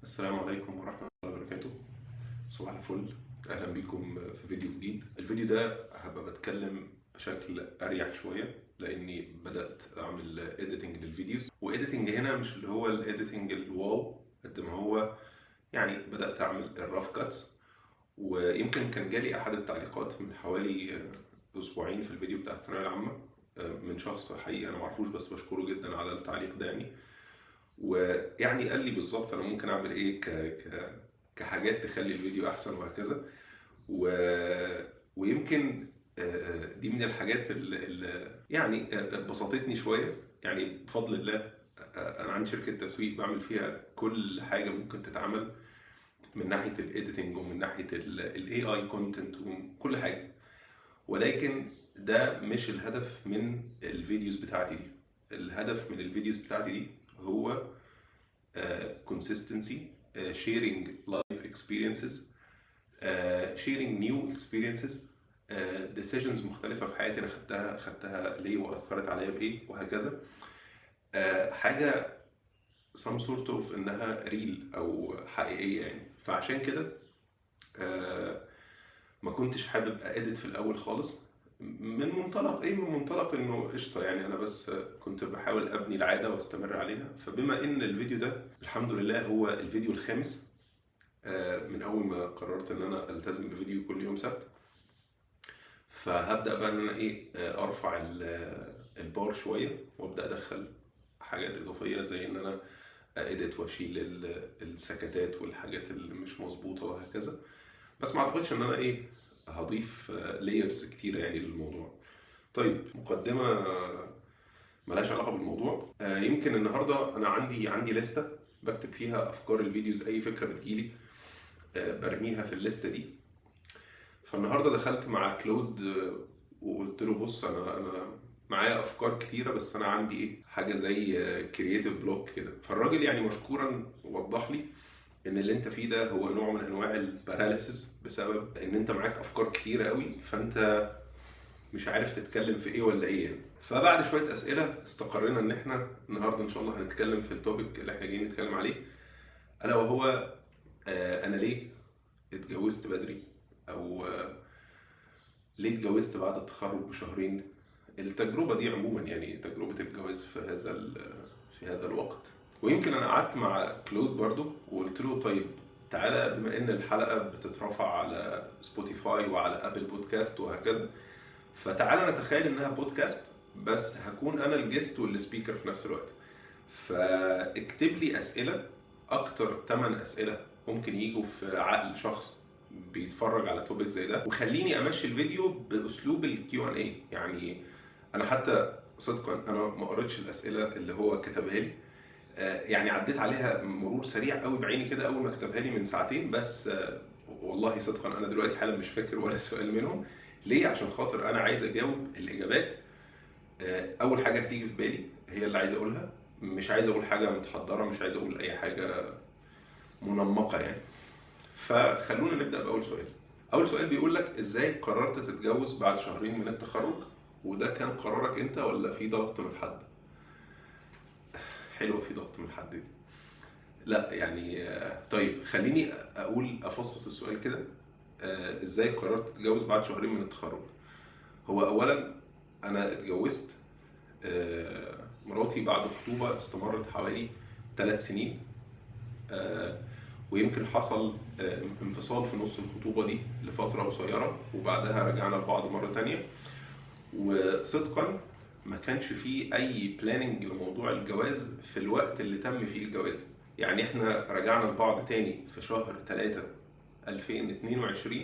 السلام عليكم ورحمة الله وبركاته. صباح الفل. أهلا بيكم في فيديو جديد. الفيديو ده هبقى بتكلم بشكل أريح شوية لأني بدأت أعمل editing لل videos، و editing هنا مش اللي هو ال editing ال wow قد ما هو يعني بدأت أعمل ال rough cuts. ويمكن كان جالي أحد التعليقات من حوالي أسبوعين في الفيديو بتاع الثانوية العامة من شخص حقيقي أنا معرفوش، بس بشكره جدا على التعليق ده يعني. ويعني قال لي بالظبط انا ممكن اعمل ايه كحاجات تخلي الفيديو احسن وهكذا. ويمكن دي من الحاجات اللي يعني بسطتني شويه. يعني بفضل الله انا عندي شركة تسويق بعمل فيها كل حاجة ممكن تتعمل من ناحية ال editing ومن ناحية ال AI content وكل حاجه، ولكن ده مش الهدف من ال videos بتاعتي دي. الهدف من ال videos بتاعتي دي هو consistency، sharing life experiences، sharing new experiences، decisions مختلفة في حياتي أنا خدتها ليه وأثرت عليا بإيه وهكذا. حاجة some sort of إنها real أو حقيقية يعني. فعشان كده ما كنتش حابب edit في الأول خالص. من منطلق ايه؟ من منطلق انه قشطه يعني، انا بس كنت بحاول ابني العادة واستمر عليها. فبما ان الفيديو ده الحمد لله هو الفيديو الخامس من اول ما قررت ان انا التزم بفيديو كل يوم سبت، فهبدا بقى ان انا ايه ارفع البار شوية وابدا ادخل حاجات اضافية زي ان انا edit واشيل السكتات والحاجات اللي مش مظبوطة وهكذا. بس ما اعتقدش ان انا ايه هضيف layers كتيرة يعني للموضوع. طيب، مقدمة ملهاش علاقة بالموضوع. يمكن النهاردة أنا عندي لستة بكتب فيها افكار ال videos، اي فكرة بتجيلي برميها في الليستة دي. فالنهارده دخلت مع Claude وقلت له: بص، انا معايا افكار كتيره، بس انا عندي ايه حاجة زي creative block كده. فالراجل يعني مشكورا وضح لي ان اللي انت فيه ده هو نوع من انواع ال paralysis بسبب ان انت معاك افكار كتيرة قوي، فانت مش عارف تتكلم في ايه ولا ايه يعني. فبعد شوية اسئلة استقرينا ان احنا النهارده ان شاء الله هنتكلم في ال topic اللي احنا جايين نتكلم عليه، الا وهو انا ليه اتجوزت بدري او ليه اتجوزت بعد التخرج بشهرين. التجربة دي عموما يعني تجربة الجواز في هذا الوقت. ويمكن انا قعدت مع Claude برضو وقلت له: طيب تعالى، بما ان الحلقة بتترفع على Spotify وعلى Apple Podcast وهكذا، فتعالى نتخيل انها بودكاست بس هكون انا ال guest وال speaker في نفس الوقت، فاكتب لي اسئله، اكتر 8 اسئلة ممكن يجوا في عقل شخص بيتفرج على topic زي ده، وخليني امشي الفيديو باسلوب ال Q and A. يعني انا حتى صدقا انا ما قريتش الاسئلة اللي هو كتبها لي، يعني عديت عليها مرور سريع قوي بعيني كده اول ما كتبها لي من ساعتين بس. والله صدقا انا دلوقتي حالا مش فاكر ولا سؤال منهم. ليه؟ عشان خاطر انا عايز اجاوب الاجابات اول حاجة هتيجي في بالي هي اللي عايز اقولها. مش عايز اقول حاجة متحضره، مش عايز اقول اي حاجة منمقه يعني. فخلونا نبدا باول سؤال. اول سؤال بيقول لك: ازاي قررت تتجوز بعد شهرين من التخرج؟ وده كان قرارك انت ولا في ضغط من حد؟ حلوة في ضغط من حد دي. لا يعني طيب خليني اقول افصص السؤال كده. ازاي قررت تتجوز بعد شهرين من التخرج؟ هو اولا انا اتجوزت مراتي بعد خطوبه استمرت حوالي 3 سنين، ويمكن حصل انفصال في نص الخطوبة دي لفترة قصيرة، وبعدها رجعنا لبعض مرة تانية. وصدقا ما كانش فيه أي planning لموضوع الجواز في الوقت اللي تم فيه الجواز. يعني احنا رجعنا لبعض تاني في شهر 3 2022،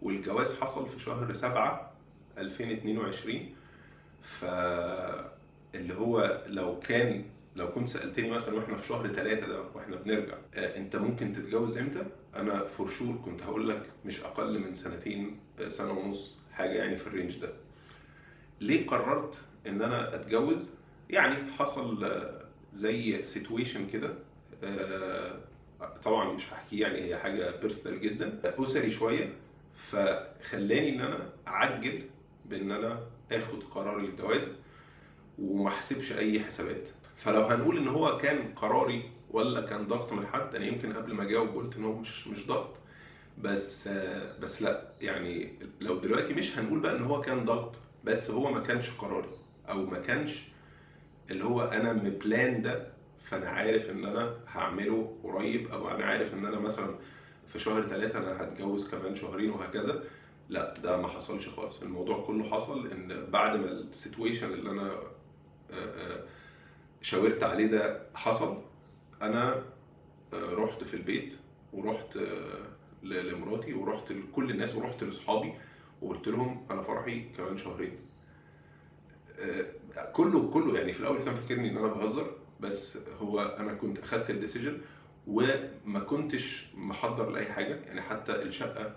والجواز حصل في شهر 7 2022. ف اللي هو لو كنت سألتني مثلا واحنا في شهر 3 ده واحنا بنرجع انت ممكن تتجوز امتى؟ انا for sure كنت هقول لك مش اقل من سنتين، سنة ونص، حاجة يعني في ال range ده. ليه قررت ان انا اتجوز؟ يعني حصل زي situation كده، طبعا مش هحكيه، يعني هي حاجة personal جدا، اسري شوية، فخلاني ان انا اعجل بان انا اخد قرار الجواز وما احسبش اي حسابات. فلو هنقول ان هو كان قراري ولا كان في ضغط من حد، فانا ولا كان ضغط من حد؟ انا يمكن قبل ما اجاوب قلت ان هو مش ضغط، بس لا، يعني لو دلوقتي مش هنقول بقى ان هو كان ضغط، بس هو ما كانش قراري، او ما كانش اللي هو انا م plan ده، فانا عارف ان انا هعمله قريب، او انا عارف ان انا مثلا في شهر 3 انا هتجوز كمان شهرين وهكذا. لا، ده ما حصلش خالص. الموضوع كله حصل ان بعد ما ال situation اللي انا شاورت عليه ده حصل، انا رحت في البيت ورحت لمراتي ورحت لكل الناس ورحت لاصحابي وقلت لهم انا فرحي كمان شهرين. كله يعني في الاول كان فاكرني ان انا بهزر، بس هو انا كنت اخدت ال decision وما كنتش محضر لاي حاجة. يعني حتى الشقة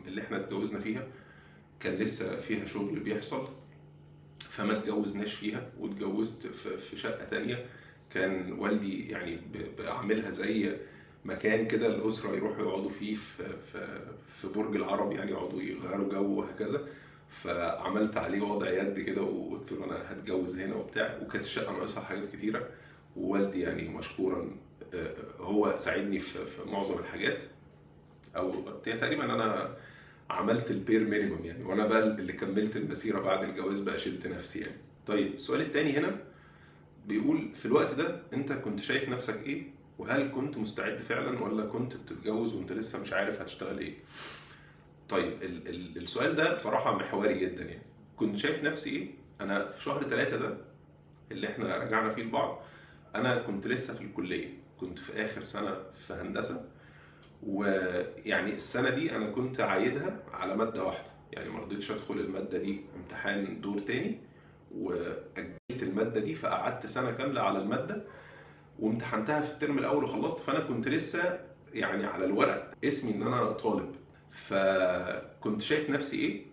اللي احنا اتجوزنا فيها كان لسه فيها شغل بيحصل، فما اتجوزناش فيها، واتجوزت في شقه تانية كان والدي يعني بعملها زي مكان كده الأسرة يروحوا يقعدوا فيه في برج العرب، يعني يقعدوا يغيروا جو وهكذا. فعملت عليه وضع يد كده وقلت له أنا هتجوز هنا وبتاع، وكانت الشقة ناقصها حاجات كتيرة، ووالدي يعني مشكورا هو ساعدني في معظم الحاجات، أو تقريبا أنا عملت ال bare minimum يعني، وأنا بقى اللي كملت المسيرة بعد الجواز بقى شلت نفسي يعني. طيب السؤال التاني هنا بيقول في الوقت ده انت كنت شايف نفسك ايه، وهل كنت مستعد فعلا ولا كنت بتتجوز وانت لسه مش عارف هتشتغل ايه؟ طيب السؤال ده بصراحة محوري جدا. يعني كنت شايف نفسي ايه؟ انا في شهر 3 ده اللي احنا رجعنا فيه لبعض، انا كنت لسه في الكلية، كنت في اخر سنة في هندسة، ويعني السنة دي انا كنت عايدها على مادة واحدة، يعني ما رضيتش ادخل المادة دي امتحان دور تاني، واجلت المادة دي، فقعدت سنة كاملة على المادة وامتحنتها في الترم الاول وخلصت. فانا كنت لسه يعني على الورق اسمي ان انا طالب. فكنت شايف نفسي ايه؟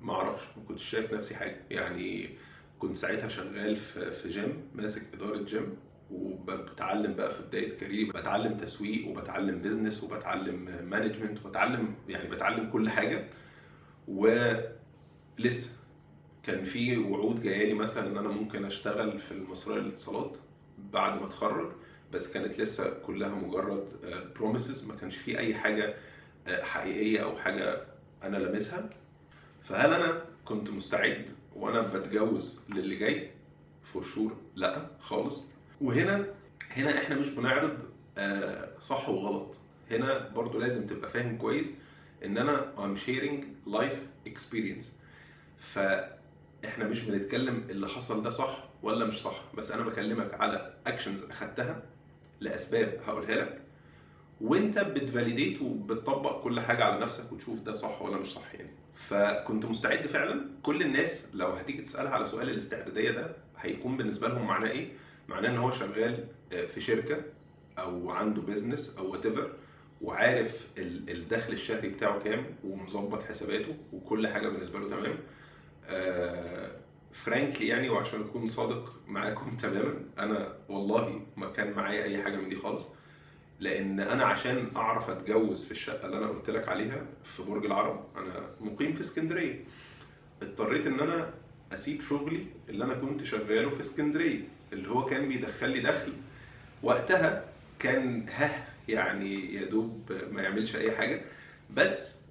ما اعرفش، ما كنتش شايف نفسي حاجة. يعني كنت ساعتها شغال في جيم، ماسك ادارة جيم، وبتعلم بقى في بداية career ي، بتعلم تسويق وبتعلم business وبتعلم management وبتعلم يعني بتعلم كل حاجة. ولسه كان في وعود جاية لي مثلا ان انا ممكن اشتغل في المصرية للاتصالات بعد ما اتخرج، بس كانت لسه كلها مجرد promises، ما كانش في اي حاجة حقيقية او حاجة انا لامسها. فهل انا كنت مستعد وانا بتجوز للي جاي؟ for sure لا خالص. وهنا احنا مش بنعرض صح وغلط، هنا برضو لازم تبقى فاهم كويس ان انا I'm sharing life experience، فاحنا مش بنتكلم اللي حصل ده صح ولا مش صح، بس انا بكلمك على actions اخدتها لاسباب هقولها لك، وانت بت validate وبتطبق كل حاجة على نفسك وتشوف ده صح ولا مش صح يعني. فكنت مستعد فعلا. كل الناس لو هتيجي تسالها على سؤال الاستعداديه ده هيكون بالنسبة لهم معناه ايه؟ معناه ان هو شغال في شركة او عنده business او whatever، وعارف الدخل الشهري بتاعه كام ومظبط حساباته وكل حاجة بالنسبة له تمام. frankly يعني، وعشان اكون صادق معاكم تماما، انا والله ما كان معايا اي حاجة من دي خالص، لان انا عشان اعرف اتجوز في الشقة اللي انا قلت لك عليها في برج العرب، انا مقيم في اسكندرية، اضطريت ان انا اسيب شغلي اللي انا كنت شغالة في اسكندرية اللي هو كان بيدخل لي دخل وقتها، كان يعني يا دوب ما يعملش اي حاجة، بس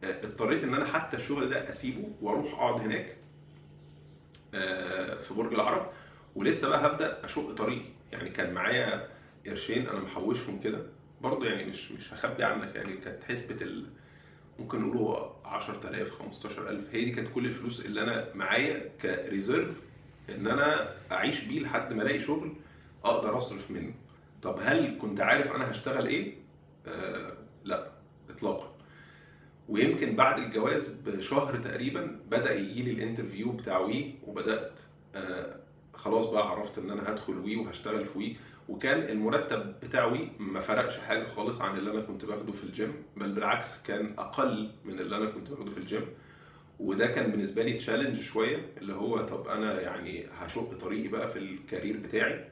اضطريت ان انا حتى الشغل ده اسيبه واروح اقعد هناك في برج العرب، ولسه بقى هبدا اشق طريقي. يعني كان معايا قرشين انا محوشهم كده برضه، يعني مش هخبي عنك، يعني كانت حسبه ممكن نقوله 10000 15000، هي دي كانت كل الفلوس اللي انا معايا ك reserve ان انا اعيش بيه لحد ما الاقي شغل اقدر اصرف منه. طب هل كنت عارف انا هشتغل ايه؟ لا اطلاقا. ويمكن بعد الجواز بشهر تقريبا بدا يجي لي ال interview بتاع وي، وبدات خلاص بقى عرفت ان انا هدخل وي وهشتغل في وي، وكان المرتب بتاع وي ما فرقش حاجة خالص عن اللي انا كنت باخده في الجيم، بل بالعكس كان اقل من اللي انا كنت باخده في الجيم. وده كان بالنسبة لي challenge شوية، اللي هو طب انا يعني هشق طريقي بقى في ال career بتاعي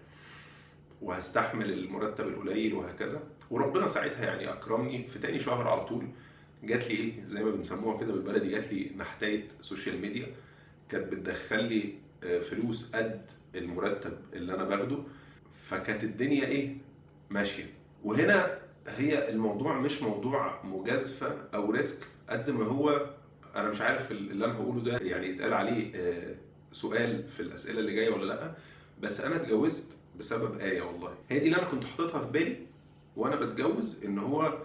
وهستحمل المرتب القليل وهكذا. وربنا ساعتها يعني اكرمني، في تاني شهر على طول جات لي ايه زي ما بنسموها كده بالبلدي، جات لي نحتايه social media كانت بتدخل لي فلوس قد المرتب اللي انا باخده. فكانت الدنيا ايه ماشية. وهنا هي الموضوع مش موضوع مجازفة او risk قد ما هو، انا مش عارف اللي انا هقوله ده يعني يتقال عليه سؤال في الاسئلة اللي جاية ولا لا، بس انا اتجوزت بسبب ايه والله. هي دي اللي انا كنت حاططها في بالي وانا بتجوز، ان هو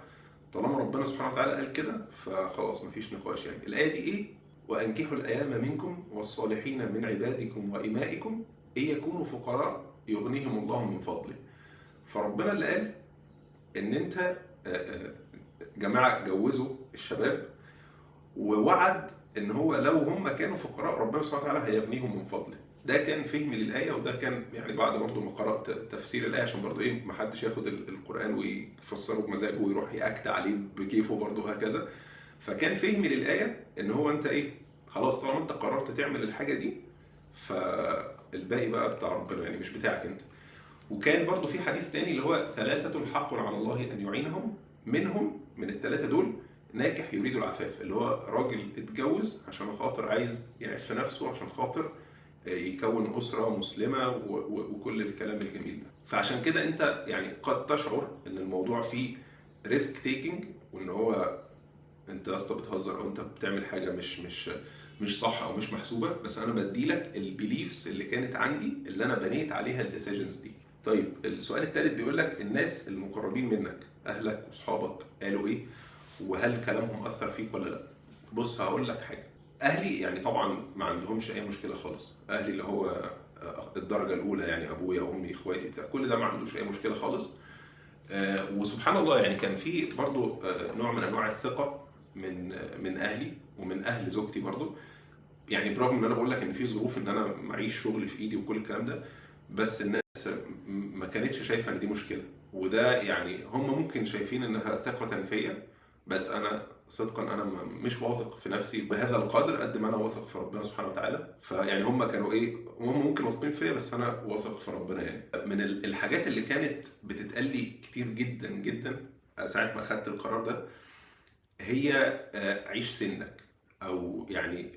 طالما ربنا سبحانه وتعالى قال كده فخلاص مفيش نقاش. يعني الايه دي ايه؟ وانكحوا الايام منكم والصالحين من عبادكم وامائكم ان يكونوا فقراء يغنيهم الله من فضله. فربنا اللي قال ان انت جماعة جوزوا الشباب، ووعد ان هو لو هم كانوا فقراء ربنا سبحانه وتعالى هيغنيهم من فضله. ده كان فهمي للايه، وده كان يعني بعد برضو ما قرات تفسير الايه، عشان برضو ايه ما حدش ياخد القران ويفسره بمزاجه ويروح ياكت عليه بكيفه برضو هكذا. فكان فهمي للايه ان هو انت ايه، خلاص طالما انت قررت تعمل الحاجة دي فالباقي بقى بتاع ربنا، يعني مش بتاعك انت. وكان برضو في حديث تاني اللي هو 3 حق على الله أن يعينهم، منهم من ال3 دول ناكح يريد العفاف، اللي هو راجل اتجوز عشان خاطر عايز يعف نفسه، عشان خاطر يكون أسرة مسلمة وكل الكلام الجميل ده. فعشان كده انت يعني قد تشعر ان الموضوع فيه risk taking، وان هو انت يا اسطى بتهزر او انت بتعمل حاجة مش صح او مش محسوبة، بس انا بديلك ال beliefs اللي كانت عندي اللي انا بنيت عليها ال decisions دي. طيب السؤال الثالث بيقول لك الناس المقربين منك، اهلك واصحابك، قالوا ايه وهل كلامهم اثر فيك ولا لا؟ بص هقول لك حاجة، اهلي يعني طبعا ما عندهمش اي مشكلة خالص، اهلي اللي هو الدرجة الاولى يعني ابويا وامي اخواتي بتاع كل ده ما عندوش اي مشكلة خالص. وسبحان الله يعني كان في برضو نوع من انواع الثقة من اهلي ومن اهل زوجتي برضو، يعني برغم ان انا بقول لك ان في ظروف ان انا معيش شغل في ايدي وكل الكلام ده، بس الناس ما كانتش شايفه ان دي مشكلة، وده يعني هم ممكن شايفين انها ثقة فيا، بس انا صدقا انا مش واثق في نفسي بهذا القدر قد ما انا واثق في ربنا سبحانه وتعالى. فيعني هم كانوا ايه، هم ممكن واثقين فيا بس انا واثق في ربنا. يعني من الحاجات اللي كانت بتتقال لي كتير جدا جدا ساعة ما اخدت القرار ده هي عيش سنك، او يعني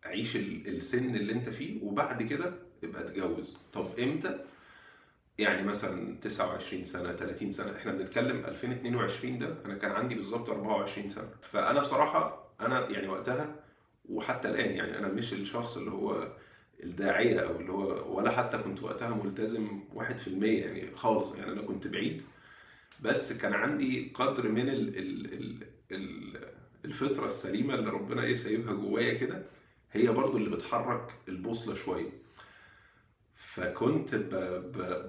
عيش السن اللي انت فيه وبعد كده ابقى اتجوز. طب امتى؟ يعني مثلا 29 سنة 30 سنة، احنا بنتكلم 2022 ده انا كان عندي بالظبط 24 سنة. فانا بصراحة انا يعني وقتها وحتى الآن يعني انا مش الشخص اللي هو الداعية او اللي هو، ولا حتى كنت وقتها ملتزم 1% يعني خالص، يعني انا كنت بعيد، بس كان عندي قدر من ال ال ال ال الفطرة السليمة اللي ربنا ايه سايبها جوايا كده، هي برضو اللي بتحرك البوصلة شوية. فكنت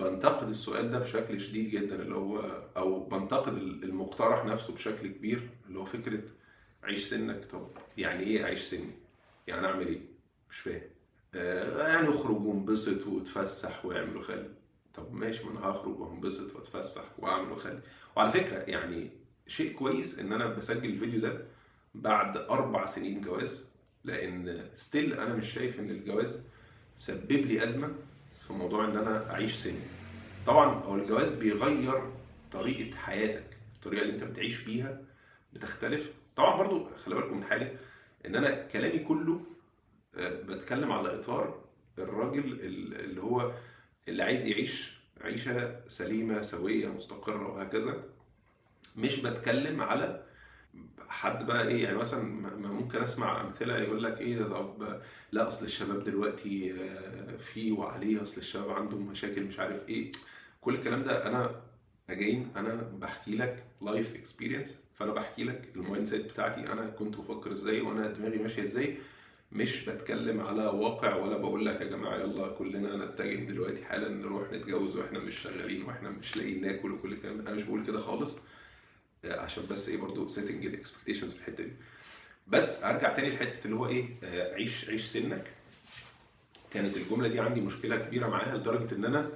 بنتقد السؤال ده بشكل شديد جدا، اللي هو او بنتقد المقترح نفسه بشكل كبير، اللي هو فكرة عيش سنك. طب يعني ايه عيش سني؟ يعني اعمل ايه؟ مش فاهم. يعني اخرج وانبسط واتفسح واعمل وخلي. طب ماشي، ما انا هخرج وانبسط واتفسح واعمل وخلي. وعلى فكرة يعني شيء كويس ان انا بسجل الفيديو ده بعد 4 سنين جواز، لان still انا مش شايف ان الجواز سبب لي ازمة في موضوع ان انا اعيش سني. طبعا هو الجواز بيغير طريقة حياتك، الطريقة اللي انت بتعيش بيها بتختلف. طبعا برضو خلي بالكم من حاجة، ان انا كلامي كله بتكلم على اطار الراجل اللي هو اللي عايز يعيش عيشة سليمة سوية مستقرة وهكذا، مش بتكلم على حد بقى ايه. يعني مثلا ما ممكن اسمع امثلة يقول لك ايه ده، طب لا اصل الشباب دلوقتي في وعليه، اصل الشباب عندهم مشاكل مش عارف ايه، كل الكلام ده انا again انا بحكي لك life experience، فانا بحكي لك ال mindset بتاعتي، انا كنت بفكر ازاي وانا دماغي ماشية ازاي، مش بتكلم على واقع ولا بقول لك يا جماعة يلا كلنا نتجه دلوقتي حالا نروح نتجوز واحنا مش شغالين واحنا مش لاقيين ناكل وكل الكلام ده. انا مش بقول كده خالص، عشان بس ايه برضو setting ال expectations في الحتة دي. بس ارجع تاني لحته اللي هو ايه، عيش سنك. كانت الجملة دي عندي مشكلة كبيرة معاها، لدرجة ان انا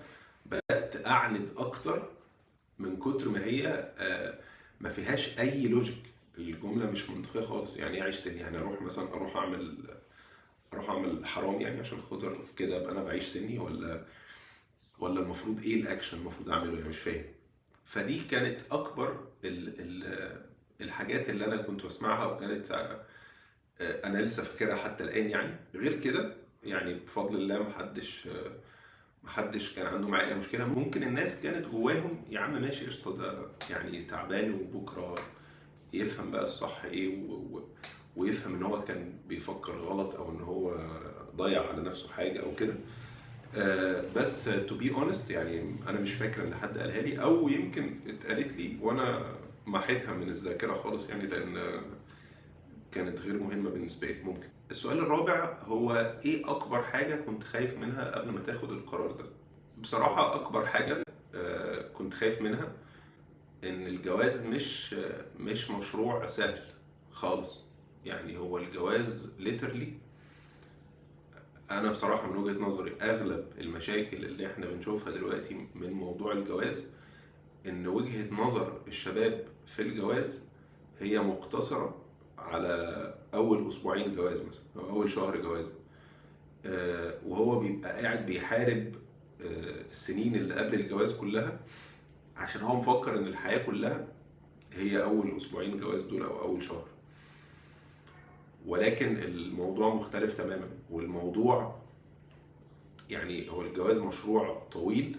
بدات اعند اكتر من كتر ما هي ما فيهاش اي logic، الجملة مش منطقية خالص. يعني ايه عيش سني؟ يعني اروح مثلا اروح اعمل حرام يعني عشان خاطر كده ابقى انا بعيش سني، ولا المفروض ايه الاكشن المفروض اعمله؟ يعني مش فاهم. فدي كانت اكبر الحاجات اللي انا كنت بسمعها، وكانت انا لسه فاكرها حتى الان. يعني غير كده يعني بفضل الله محدش محدش كان عنده معايا اي مشكلة. ممكن الناس كانت جواهم يا عم ماشي قشطه، ده يعني تعبان وبكره يفهم بقى الصح ايه ويفهم ان هو كان بيفكر غلط او ان هو ضيع على نفسه حاجة او كده. بس to be honest يعني انا مش فاكر ان حد قالها لي، او يمكن اتقالت لي وانا محيتها من الذاكرة خالص يعني، لان كانت غير مهمة بالنسبة لي. ممكن السؤال الرابع هو ايه اكبر حاجة كنت خايف منها قبل ما تاخد القرار ده؟ بصراحة اكبر حاجة كنت خايف منها ان الجواز مش مشروع سهل خالص. يعني هو الجواز literally انا بصراحة من وجهه نظري اغلب المشاكل اللي احنا بنشوفها دلوقتي من موضوع الجواز ان وجهه نظر الشباب في الجواز هي مقتصرة على اول اسبوعين جواز مثلا او اول شهر جواز، وهو بيبقى قاعد بيحارب السنين اللي قبل الجواز كلها، عشان هو مفكر ان الحياة كلها هي اول اسبوعين جواز دول او اول شهر. ولكن الموضوع مختلف تماما، والموضوع يعني هو الجواز مشروع طويل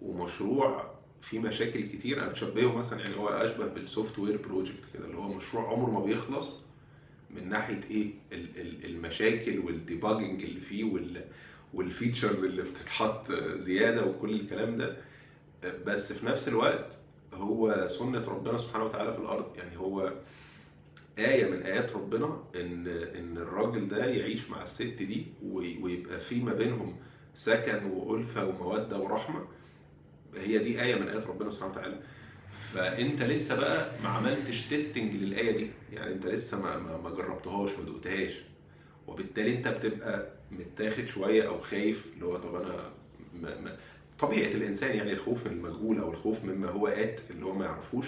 ومشروع فيه مشاكل كتير. انا بشبهه مثلا يعني هو اشبه بال software project كده، اللي هو مشروع عمره ما بيخلص من ناحية ايه المشاكل وال debugging اللي فيه وال features اللي بتتحط زيادة وكل الكلام ده. بس في نفس الوقت هو سنة ربنا سبحانه وتعالى في الارض، يعني هو آية من آيات ربنا إن الراجل ده يعيش مع الست دي ويبقى في ما بينهم سكن وألفة ومودة ورحمة. هي دي آية من آيات ربنا سبحانه وتعالى. فأنت لسه بقى ما عملتش testing للآية دي، يعني أنت لسه ما جربتهاش، ما دقتهاش، وبالتالي أنت بتبقى متاخد شوية أو خايف، اللي هو طب أنا ما طبيعة الإنسان يعني الخوف من المجهول أو الخوف مما هو آت اللي هو ما يعرفوش،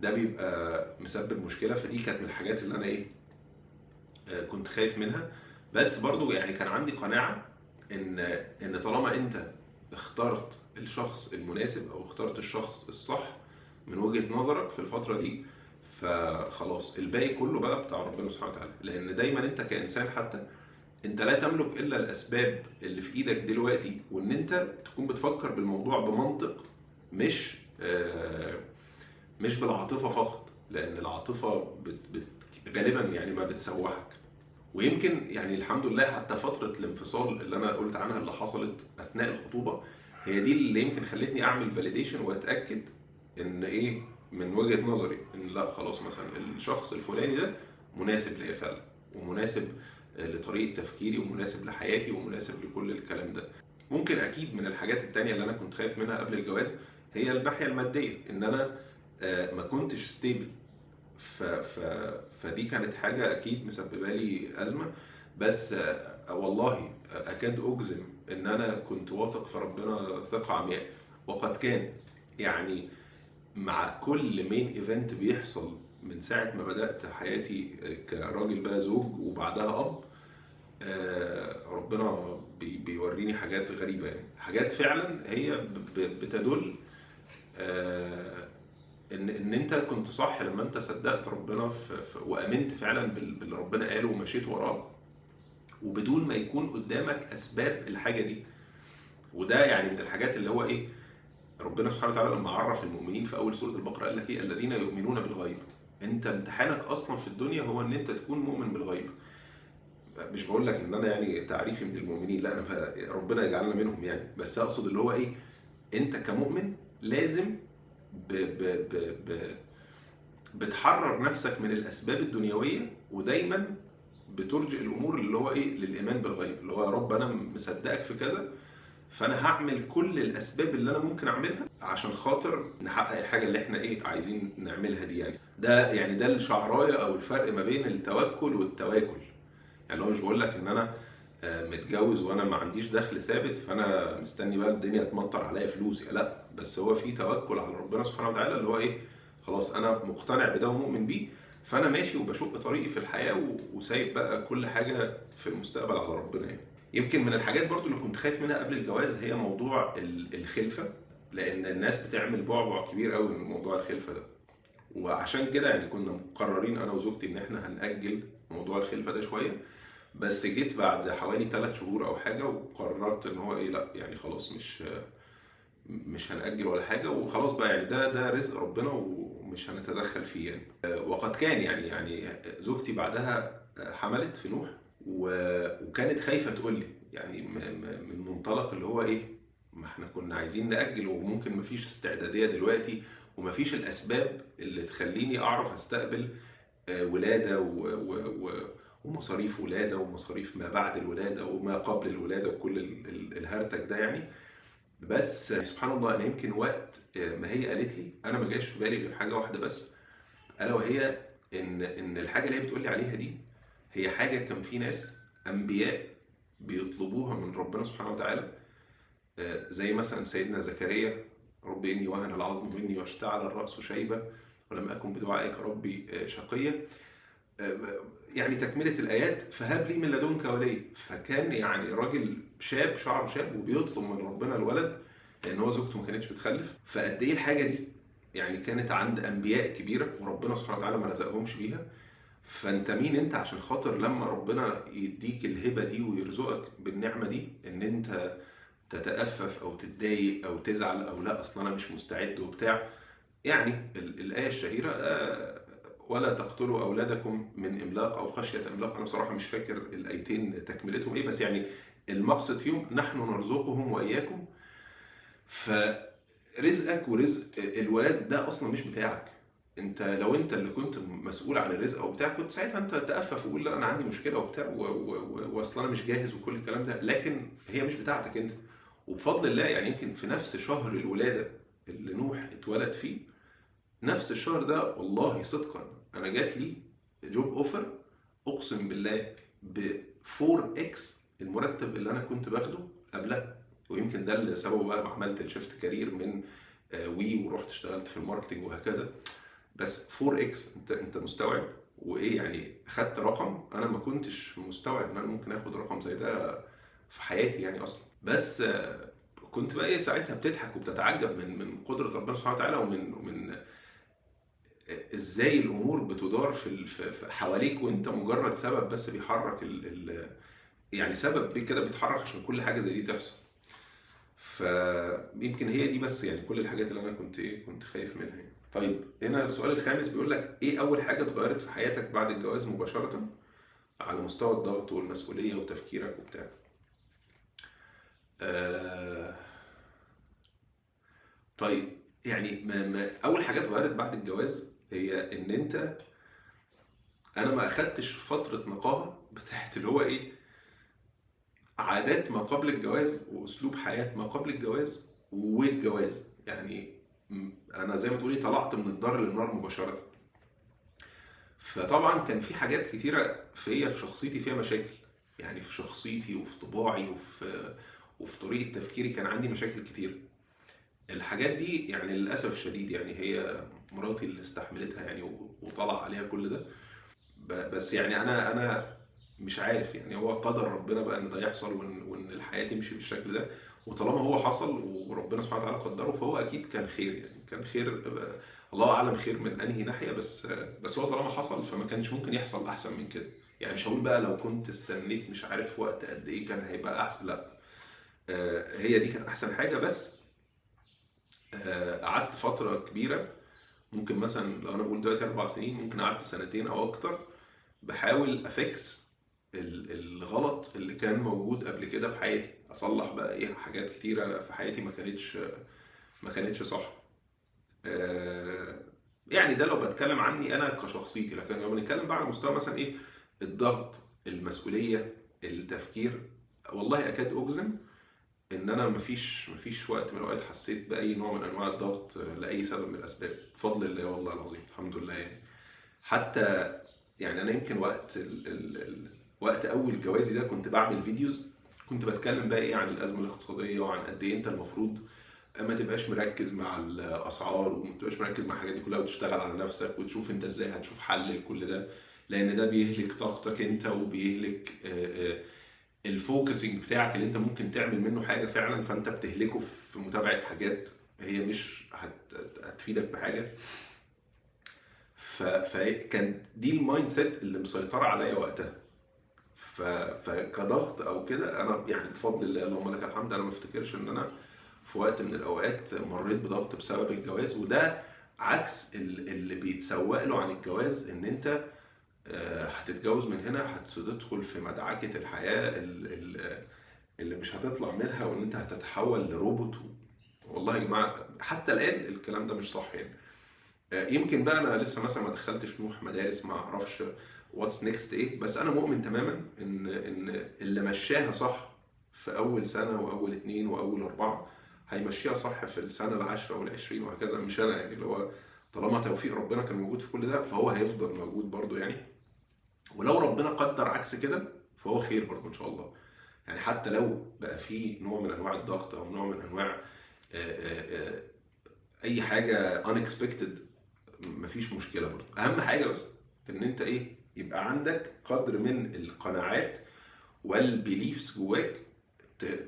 ده بيبقى مسبب مشكلة. فدي كانت من الحاجات اللي أنا كنت خايف منها. بس برضو يعني كان عندي قناعة إن طالما أنت اخترت الشخص المناسب أو اخترت الشخص الصح من وجهة نظرك في الفترة دي، فخلاص الباقي كله بقى بتاع ربنا سبحانه وتعالى. لأن دايما أنت كإنسان حتى أنت لا تملك إلا الأسباب اللي في إيدك دلوقتي، وإن أنت تكون بتفكر بالموضوع بمنطق مش بالعاطفة فقط، لأن العاطفة غالبا يعني ما بتسوحك. ويمكن يعني الحمد لله حتى فترة الانفصال اللي أنا قلت عنها اللي حصلت أثناء الخطوبة هي دي اللي يمكن خلتني أعمل validation وأتأكد إن إيه من وجهة نظري إن لا خلاص مثلا الشخص الفلاني ده مناسب ليا فعلا، ومناسب لطريقة تفكيري، ومناسب لحياتي، ومناسب لكل الكلام ده. ممكن أكيد من الحاجات التانية اللي أنا كنت خايف منها قبل الجواز هي الناحية المادية، إن أنا ما كنتش stable، فدي كانت حاجة أكيد مسببة لي أزمة. بس والله أكاد أجزم إن أنا كنت واثق في ربنا ثقة عمياء، وقد كان. يعني مع كل main event بيحصل من ساعة ما بدأت حياتي كراجل بقى زوج وبعدها أب، ربنا بيوريني حاجات غريبة، يعني حاجات فعلا هي بتدل ان انت كنت صح لما انت صدقت ربنا وامنت فعلا باللي ربنا قاله ومشيت وراه، وبدون ما يكون قدامك اسباب الحاجة دي. وده يعني من الحاجات اللي هو ايه، ربنا سبحانه وتعالى لما عرف المؤمنين في اول سورة البقرة قال لك ايه؟ الذين يؤمنون بالغيب. انت امتحانك اصلا في الدنيا هو ان انت تكون مؤمن بالغيب. مش بقول لك ان انا يعني تعريفي من المؤمنين، لا، انا ربنا يجعلنا منهم يعني، بس اقصد اللي هو ايه، انت كمؤمن لازم ب ب ب ب بتحرر نفسك من الاسباب الدنيوية، ودايما بترجئ الامور اللي هو ايه، للايمان بالغيب، اللي هو يا رب انا مصدقك في كذا، فانا هعمل كل الاسباب اللي انا ممكن اعملها عشان خاطر نحقق الحاجة اللي احنا ايه عايزين نعملها دي. يعني ده يعني ده الشعرايه او الفرق ما بين التوكل والتواكل. يعني هو مش بقول لك ان انا متجوز وانا ما عنديش دخل ثابت فانا مستني بقى الدنيا تمطر عليا فلوس، يعني لا، بس هو في توكل على ربنا سبحانه وتعالى اللي هو ايه، خلاص انا مقتنع بده ومؤمن بيه، فانا ماشي وبشق طريقي في الحياة وسايب بقى كل حاجة في المستقبل على ربنا. يعني يمكن من الحاجات برضو اللي كنت خايف منها قبل الجواز هي موضوع الخلفة، لان الناس بتعمل بعبع كبير قوي من موضوع الخلفة ده، وعشان كده يعني كنا مقررين انا وزوجتي ان احنا هنأجل موضوع الخلفة ده شوية. بس جيت بعد حوالي 3 شهور او حاجة وقررت ان هو ايه، لا يعني خلاص مش هنأجل ولا حاجة وخلاص بقى، يعني ده رزق ربنا ومش هنتدخل فيه يعني. وقد كان يعني زوجتي بعدها حملت في نوح، وكانت خايفة تقول لي، يعني من منطلق اللي هو ايه، ما احنا كنا عايزين نأجل وممكن مفيش استعدادية دلوقتي ومفيش الأسباب اللي تخليني أعرف أستقبل ولادة ومصاريف ولادة ومصاريف ما بعد الولادة وما قبل الولادة وكل الهرتك ده يعني. بس سبحان الله، أنا يمكن وقت ما هي قالت لي أنا ما جاش في بالي غير حاجة واحدة بس، ألا وهي إن الحاجة اللي هي بتقول لي عليها دي هي حاجة كان في ناس أنبياء بيطلبوها من ربنا سبحانه وتعالى، زي مثلا سيدنا زكريا، ربي إني وهن العظم مني واشتعل الرأس شيبة ولم أكن بدعائك ربي شقية، يعني تكملة الآيات فهب لي من لدنك ولي. فكان يعني راجل شاب شعره شاب وبيطلب من ربنا الولد لأن هو زوجته ما كانتش بتخلف. فقد إيه الحاجة دي يعني كانت عند أنبياء كبيرة وربنا سبحانه وتعالى ما رزقهمش بيها. فأنت مين أنت عشان خاطر لما ربنا يديك الهبة دي ويرزقك بالنعمة دي إن أنت تتأفف أو تتضايق أو تزعل أو لا أصلا أنا مش مستعد وبتاع. يعني الآية الشهيرة ولا تقتلوا أولادكم من إملاق أو خشية إملاق، أنا بصراحة مش فاكر الآيتين تكملتهم إيه، بس يعني المقصد فيهم نحن نرزقهم وإياكم. فرزقك ورزق الولاد ده أصلا مش بتاعك انت، لو انت اللي كنت مسؤول عن الرزق او بتاع كنت ساعتها انت تأفف وقول لا انا عندي مشكلة وبتاع واصل انا مش جاهز وكل الكلام ده، لكن هي مش بتاعتك انت. وبفضل الله يعني يمكن في نفس شهر الولادة اللي نوح اتولد فيه، نفس الشهر ده والله صدقا انا جات لي job offer اقسم بالله ب 4x المرتب اللي انا كنت باخده قبلها. ويمكن ده اللي سببه بقى ما عملت ال shift career من وي ورحت اشتغلت في ال marketing وهكذا. بس 4x انت مستوعب وايه يعني؟ خدت رقم انا ما كنتش مستوعب ان انا ممكن اخد رقم زي ده في حياتي يعني اصلا. بس كنت بقى ايه ساعتها بتضحك وبتتعجب من قدرة ربنا سبحانه وتعالى ومن ازاي الامور بتدار في حواليك، وانت مجرد سبب بس بيحرك يعني سبب كده بيتحرك عشان كل حاجة زي دي تحصل. فيمكن هي دي بس يعني كل الحاجات اللي انا كنت خايف منها يعني. طيب هنا السؤال الخامس بيقول لك ايه اول حاجة اتغيرت في حياتك بعد الجواز مباشرة على مستوى الضغط والمسؤولية وتفكيرك وبتاع؟ طيب يعني ما اول حاجة اتغيرت بعد الجواز هي ان انا ما اخدتش فترة نقاهه بتاعت اللي هو ايه عادات ما قبل الجواز واسلوب حياة ما قبل الجواز والجواز. يعني انا زي ما تقولي طلعت من الدار للنار مباشرة. فطبعا كان في حاجات كتيرة فيا في شخصيتي فيها مشاكل، يعني في شخصيتي وفي طباعي وفي طريقه تفكيري كان عندي مشاكل كتير. الحاجات دي يعني للاسف الشديد يعني هي مراتي اللي استحملتها يعني وطلع عليها كل ده. بس يعني انا مش عارف، يعني هو قدر ربنا بقى ان ده يحصل وان الحياة تمشي بالشكل ده، وطالما هو حصل وربنا سبحانه وتعالى قدره فهو اكيد كان خير، يعني كان خير، الله اعلم خير من انهي ناحية، بس هو طالما حصل فما كانش ممكن يحصل احسن من كده. يعني مش هقول بقى لو كنت استنيت مش عارف وقت قد ايه كان هيبقى احسن، لا، هي دي كانت احسن حاجة. بس قعدت فترة كبيرة، ممكن مثلا لو انا بقول دلوقتي 4 سنين، ممكن قعدت سنتين او اكتر بحاول افكس الغلط اللي كان موجود قبل كده في حياتي، اصلح بقى ايه حاجات كتيرة في حياتي ما كانتش صح. يعني ده لو بتكلم عني انا كشخصيتي، لكن لو بنتكلم بقى على مستوى مثلا ايه الضغط، المسؤولية، التفكير، والله اكاد اجزم ان انا مفيش وقت من الاوقات حسيت باي نوع من انواع الضغط لاي سبب من الاسباب، بفضل الله والله العظيم الحمد لله. يعني حتى يعني انا يمكن وقت وقت اول جوازي ده كنت بعمل videos، كنت بتكلم بقى ايه عن الازمة الاقتصادية وعن قد ايه انت المفروض ما تبقاش مركز مع الاسعار وما تبقاش مركز مع الحاجات دي كلها، وتشتغل على نفسك وتشوف انت ازاي هتشوف حل لكل ده، لان ده بيهلك طاقتك انت وبيهلك ال focusing بتاعك اللي انت ممكن تعمل منه حاجة فعلا، فانت بتهلكه في متابعه حاجات هي مش هتفيدك بحاجة. فكان دي ال mindset اللي مسيطرة عليا وقتها. فكضغط او كده، انا يعني بفضل الله اللهم لك الحمد، انا ما افتكرش ان انا في وقت من الاوقات مريت بضغط بسبب الجواز. وده عكس اللي بيتسوق له عن الجواز، ان انت هتتجوز من هنا هتدخل في مدعكة الحياة اللي مش هتطلع منها، وان انت هتتحول لروبوت. والله يا جماعة حتى الآن الكلام ده مش صح يعني. يمكن بقى انا لسه مثلا ما دخلتش نوح مدارس، ما اعرفش what's next ايه، بس انا مؤمن تماما ان اللي مشاها صح في اول سنة واول 2 واول 4 هيمشيها صح في السنة 10 وال20 وهكذا. مش انا يعني، اللي هو طالما توفيق ربنا كان موجود في كل ده فهو هيفضل موجود برضو يعني. ولو ربنا قدر عكس كده فهو خير برضو ان شاء الله يعني. حتى لو بقى في نوع من انواع الضغط او نوع من انواع اي حاجة unexpected، مفيش مشكلة برضو. اهم حاجة بس ان انت ايه، يبقى عندك قدر من القناعات وال beliefs جواك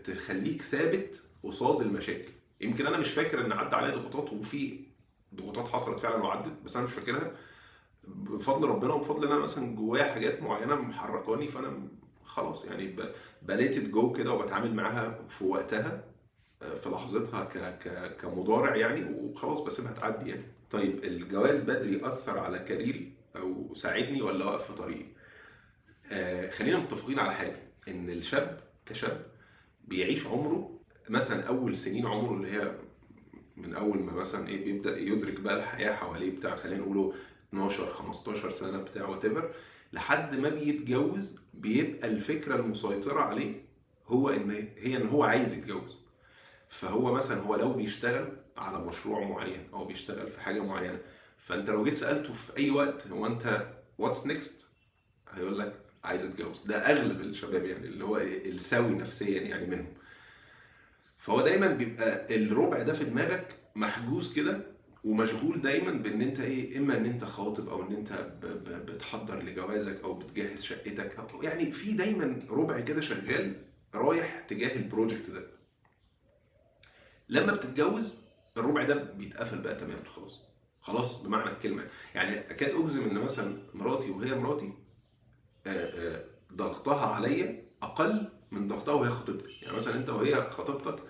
تخليك ثابت قصاد المشاكل. يمكن انا مش فاكر ان عدى عليا ضغوطات، وفي ضغوطات حصلت فعلا وعدت، بس انا مش فاكرها بفضل ربنا وبفضل ان انا مثلا جوايا حاجات معينة محركاني، فانا خلاص يعني ب let it go كده وبتعامل معاها في وقتها في لحظتها كمضارع يعني، وخلاص بسيبها تعدي يعني. طيب الجواز بدري اثر على career ي او ساعدني ولا وقف في طريقي؟ خلينا متفقين على حاجة، ان الشاب كشاب بيعيش عمره مثلا اول سنين عمره اللي هي من اول ما مثلا ايه بيبدا يدرك بقى الحياة حواليه بتاع، خلينا نقوله 12 15 سنة بتاع whatever، لحد ما بيتجوز بيبقى الفكرة المسيطرة عليه هو ان هي ان هو عايز يتجوز. فهو مثلا هو لو بيشتغل على مشروع معين او بيشتغل في حاجة معينة، فانت لو جيت سالته في اي وقت هو انت what's next، هيقول لك عايز اتجوز. ده اغلب الشباب يعني اللي هو السوي نفسيا يعني منهم. فهو دايما بيبقى الربع ده في دماغك محجوز كده ومشغول دايما بان انت ايه، اما ان انت خاطب او ان انت بتحضر لجوازك او بتجهز شقتك، او يعني في دايما ربع كده شغال رايح تجاه ال project ده. لما بتتجوز الربع ده بيتقفل بقى تماما، خلاص خلاص بمعنى الكلمة يعني. اكاد اجزم ان مثلا مراتي وهي مراتي ضغطها عليا اقل من ضغطها وهي خطيبتي. يعني مثلا انت وهي خطيبتك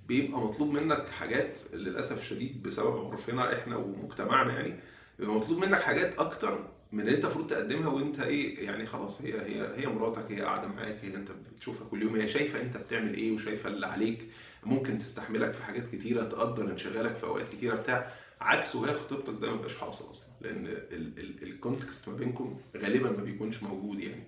بيبقى مطلوب منك حاجات للاسف الشديد بسبب عرفنا احنا ومجتمعنا، يعني بيبقى مطلوب منك حاجات اكتر من اللي انت المفروض تقدمها، وانت ايه يعني خلاص هي مراتك، هي قاعدة معاك، هي انت بتشوفها كل يوم، هي شايفه انت بتعمل ايه وشايفه اللي عليك، ممكن تستحملك في حاجات كتيرة، تقدر انشغالك في اوقات كتيرة بتاع. عكس وهي خطيبتك ده ما بيبقاش حاصل اصلا، لان ال context ما بينكم غالبا ما بيكونش موجود يعني.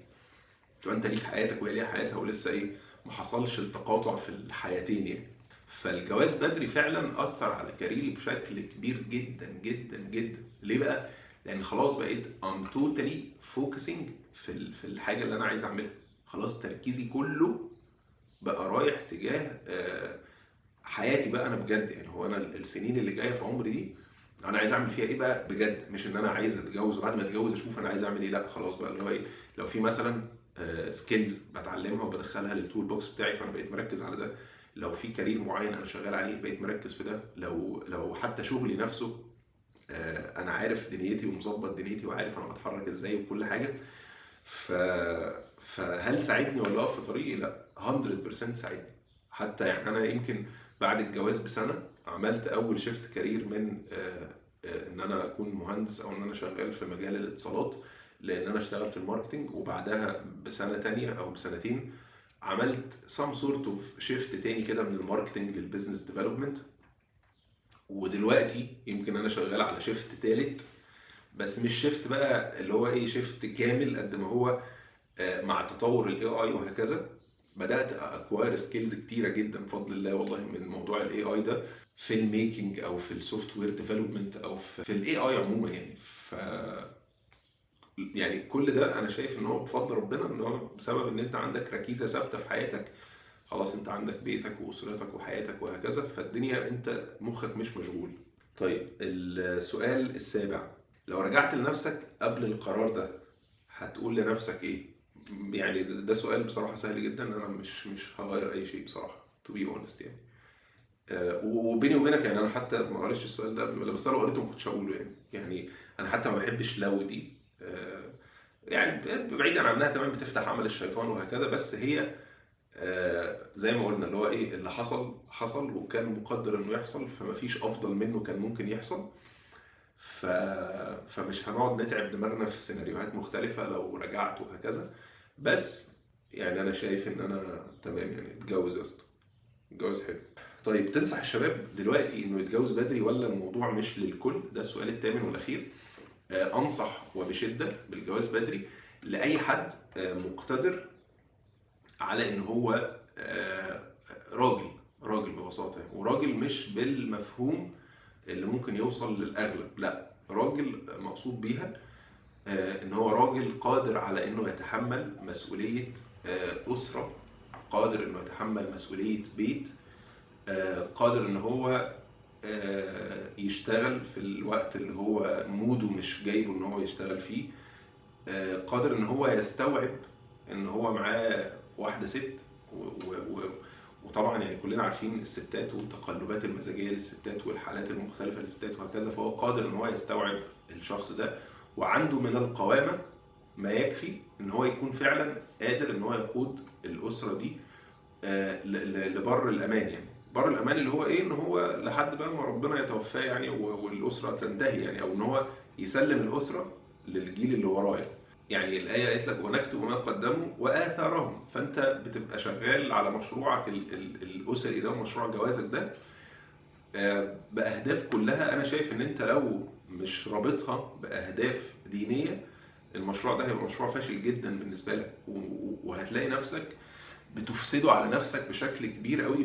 تبقى انت ليك حياتك وهي ليها حياتها، ولسه ايه ما حصلش التقاطع في الحياتين يعني. فالجواز بدري فعلا اثر على career ي بشكل كبير جدا جدا جدا. ليه بقى؟ لان خلاص بقيت I'm totally focusing في الحاجة اللي انا عايز اعملها، خلاص تركيزي كله بقى رايح تجاه حياتي بقى انا بجد يعني. هو انا السنين اللي جاية في عمري دي انا عايز اعمل فيها ايه بقى بجد، مش ان انا عايز اتجوز وبعد ما اتجوز اشوف انا عايز اعمل ايه، لا خلاص بقى اللي هو ايه، لو في مثلا skills بتعلمها وبدخلها لل toolbox بتاعي فانا بقيت مركز على ده، لو في career معين انا شغال عليه بقيت مركز في ده، لو حتى شغلي نفسه انا عارف دنيتي ومظبط دنيتي وعارف انا بتحرك ازاي وكل حاجة. فهل ساعدني ولا اقف في طريقي؟ لا 100% ساعدني. حتى يعني انا يمكن بعد الجواز بسنة عملت اول shift career من ان انا اكون مهندس او ان انا شغال في مجال الاتصالات لان انا اشتغل في ال marketing، وبعدها بسنة تانية او بسنتين عملت some sort of shift تاني كده من ال marketing لل business development، ودلوقتي يمكن انا شغال على shift تالت، بس مش shift بقى اللي هو ايه shift كامل قد ما هو مع تطور ال AI وهكذا بدات acquire skills كتيرة جدا بفضل الله والله من موضوع ال AI ده في ال making او في ال software development او في ال AI عموما يعني. يعني كل ده انا شايف ان هو بفضل ربنا، ان هو بسبب ان انت عندك ركيزة ثابتة في حياتك، خلاص انت عندك بيتك واسرتك وحياتك وهكذا، فالدنيا انت مخك مش مشغول. طيب السؤال السابع، لو رجعت لنفسك قبل القرار ده هتقول لنفسك ايه؟ يعني ده سؤال بصراحة سهل جدا، انا مش هغير اي شيء بصراحة to be honest يعني. وبيني وبينك يعني انا حتى ما قريتش السؤال ده قبل، بس انا لو قريته ما كنتش هقوله يعني. يعني انا حتى ما بحبش لو دي، يعني بعيدا عنها كمان بتفتح عمل الشيطان وهكذا، بس هي زي ما قلنا اللي هو ايه اللي حصل حصل وكان مقدر انه يحصل، فما فيش افضل منه كان ممكن يحصل. فمش هنقعد نتعب دماغنا في سيناريوهات مختلفة لو رجعت وهكذا. بس يعني انا شايف ان انا تمام يعني، اتجوز يا اسطى، اتجوز حلو. طيب تنصح الشباب دلوقتي انه يتجوز بدري ولا الموضوع مش للكل؟ ده السؤال الثامن والاخير. انصح وبشدة بالجواز بدري لاي حد مقتدر على ان هو راجل، راجل ببساطة، وراجل مش بالمفهوم اللي ممكن يوصل للاغلب، لا راجل مقصود بيها ان هو راجل قادر على انه يتحمل مسؤولية اسره، قادر انه يتحمل مسؤولية بيت، قادر ان هو يشتغل في الوقت اللي هو موده مش جايبه ان هو يشتغل فيه، قادر ان هو يستوعب ان هو معاه واحدة ست، وطبعا يعني كلنا عارفين الستات والتقلبات المزاجية للستات والحالات المختلفة للستات وهكذا، فهو قادر ان هو يستوعب الشخص ده، وعنده من القوامة ما يكفي ان هو يكون فعلا قادر ان هو يقود الاسرة دي لبر الامان. يعني بر الامان اللي هو ايه؟ ان هو لحد بقى ما ربنا يتوفاه يعني والاسرة تنتهي يعني، او ان هو يسلم الاسرة للجيل اللي وراه. يعني الآية قالت لك ونكتب ما قدموا وآثارهم، فأنت بتبقى شغال على مشروعك الأسري ده ومشروع جوازك ده بأهداف كلها. أنا شايف إن أنت لو مش رابطها بأهداف دينية المشروع ده هيبقى مشروع فاشل جدا بالنسبة لك، وهتلاقي نفسك بتفسده على نفسك بشكل كبير قوي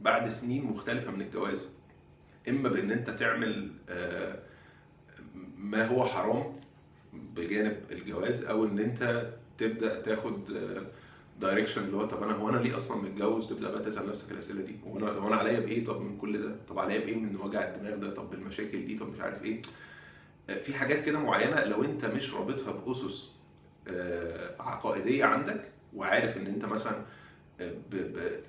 بعد سنين مختلفة من الجواز، إما بإن أنت تعمل ما هو حرام بجانب الجواز، او ان انت تبدا تاخد direction اللي هو طب انا هو انا ليه اصلا متجوز؟ تبدا بقى تسال نفسك الاسئلة دي، هو انا عليا بايه طب من كل ده؟ طب عليا بايه من وجع الدماغ ده؟ طب بالمشاكل دي؟ طب مش عارف ايه. في حاجات كده معينة لو انت مش رابطها باسس عقائدية عندك، وعارف ان انت مثلا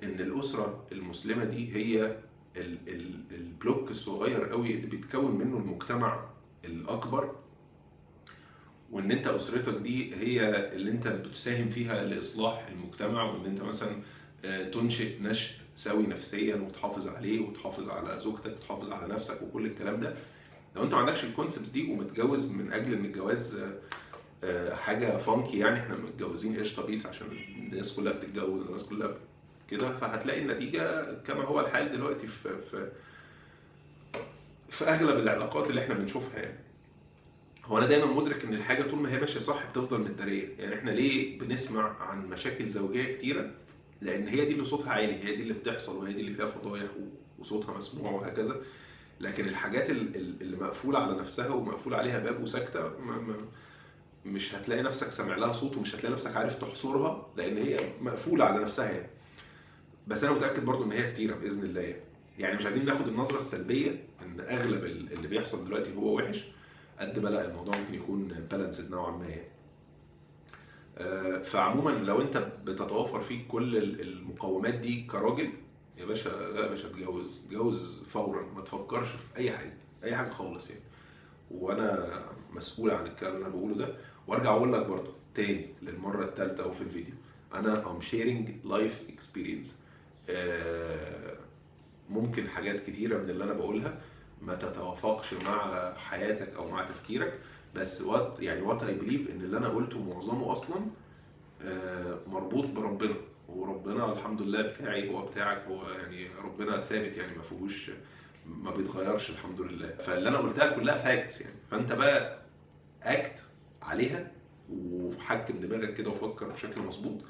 ان الاسرة المسلمة دي هي ال block الصغير قوي اللي بيتكون منه المجتمع الاكبر، وان انت اسرتك دي هي اللي انت بتساهم فيها لاصلاح المجتمع، وان انت مثلا تنشئ نشء سوي نفسيا وتحافظ عليه وتحافظ على زوجتك وتحافظ على نفسك وكل الكلام ده. لو انت ما عندكش ال concepts دي ومتجوز من اجل ان الجواز حاجة funky، يعني احنا متجوزين قشطه peace عشان الناس كلها بتتجوز والناس كلها كده، فهتلاقي النتيجة كما هو الحال دلوقتي في في في اغلب العلاقات اللي احنا بنشوفها. يعني هو انا دايما مدرك ان الحاجة طول ما هي ماشية صح بتفضل متداريه. يعني احنا ليه بنسمع عن مشاكل زوجيه كتيرة؟ لان هي دي اللي صوتها عالي، هي دي اللي بتحصل، وهي دي اللي فيها فضايح وصوتها مسموع وهكذا. لكن الحاجات اللي مقفولة على نفسها ومقفول عليها باب وساكته مش هتلاقي نفسك سامع لها صوت، ومش هتلاقي نفسك عارف تحصرها لان هي مقفولة على نفسها يعني. بس انا متاكد برضو ان هي كتيرة باذن الله. يعني مش عايزين ناخد النظرة السلبية ان اغلب اللي بيحصل دلوقتي هو وحش، قد ما لا الموضوع ممكن يكون balanced نوعا ما يعني. فعموما لو انت بتتوافر فيك كل المقومات دي كراجل يا باشا، لا يا باشا اتجوز، اتجوز فورا، ما تفكرش في اي حاجة، اي حاجة خالص يعني. وانا مسؤول عن الكلام اللي انا بقوله ده. وارجع اقول لك برضه تاني للمرة الثالثة او في الفيديو، انا I'm sharing life experience. ممكن حاجات كتيرة من اللي انا بقولها ما تتوافقش مع حياتك او مع تفكيرك، بس what يعني what I believe ان اللي انا قلته معظمه اصلا مربوط بربنا، وربنا الحمد لله بتاعي هو بتاعك، هو يعني ربنا ثابت يعني ما فيهوش، ما بيتغيرش الحمد لله. فاللي انا قلتها كلها facts يعني، فانت بقى act عليها وحكم دماغك كده وفكر بشكل مظبوط،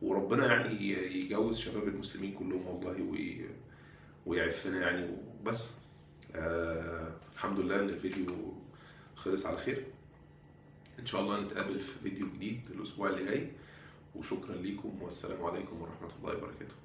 وربنا يعني يجوز شباب المسلمين كلهم والله ويعفنا يعني وبس. الحمد لله ان الفيديو خلص على خير. ان شاء الله نتقابل في فيديو جديد الاسبوع اللي جاي، وشكرا ليكم والسلام عليكم ورحمة الله وبركاته.